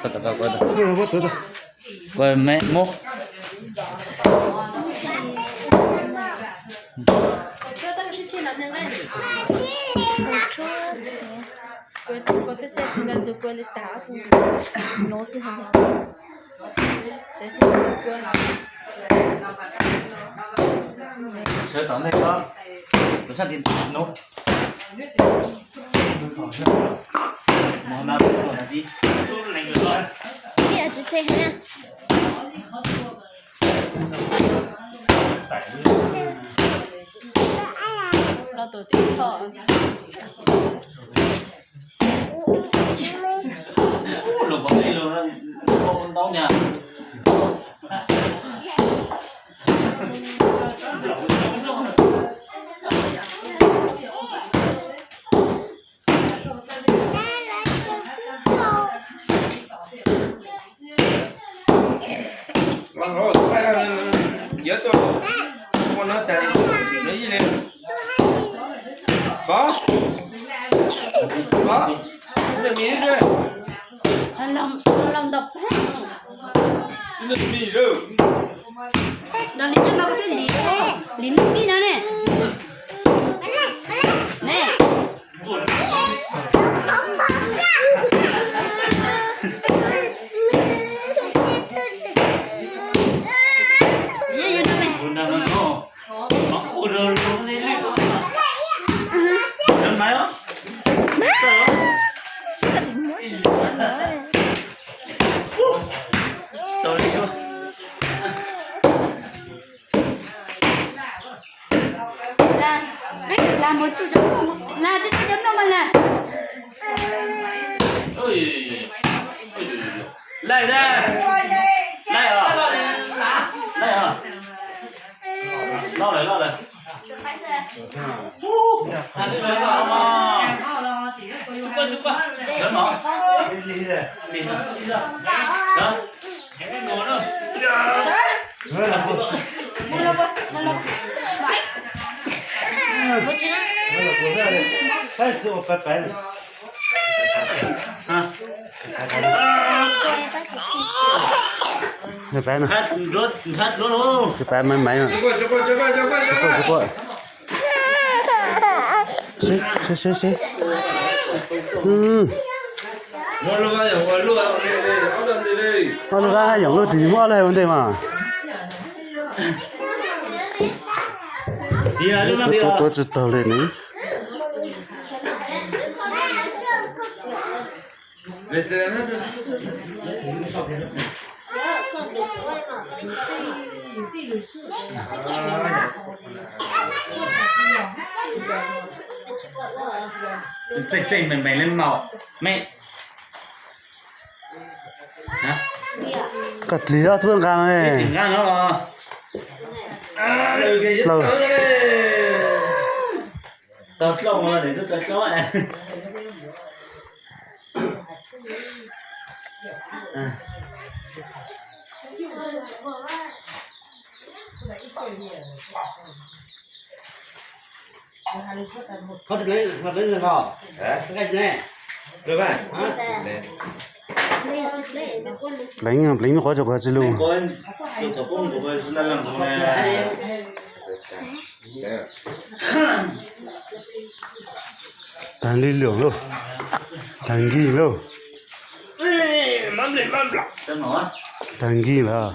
Koj tau, koj tau. Koj me mub. Sawv tom ntej ko, tus sab tid no. Los tus tib tho. Los kom ib los ntau nyag. Yuav tuaj ua no tas, no ib leeg. Pov, pov, ib leeg mi xwb. Ib leeg mi xwb. Lim no xwb, lim, lim no pib no ne. Ne. Las, mus tsuj cov noj, las tsuj cov noj mas las. Laij, laij, laij os, laij os. Loj lawm, loj lawm. Sawv mov. Pab no. Pab maiv maiv. Tsis quaj, tsis quaj. Seb, seb, seb. Ob lub vab yoom luaj twg muab ob lub hais ua ntej mas. Tuav tsis taug li ne. Txeej txeej meem meem li maum me. Koj dlig ob tug nqa no ne. Dlaus. Pleev, pleev nyuj qhuav tsis qhuav tsis lug. Tag li lawm lauj. Tag nkig lauj. Tag nkig lawm.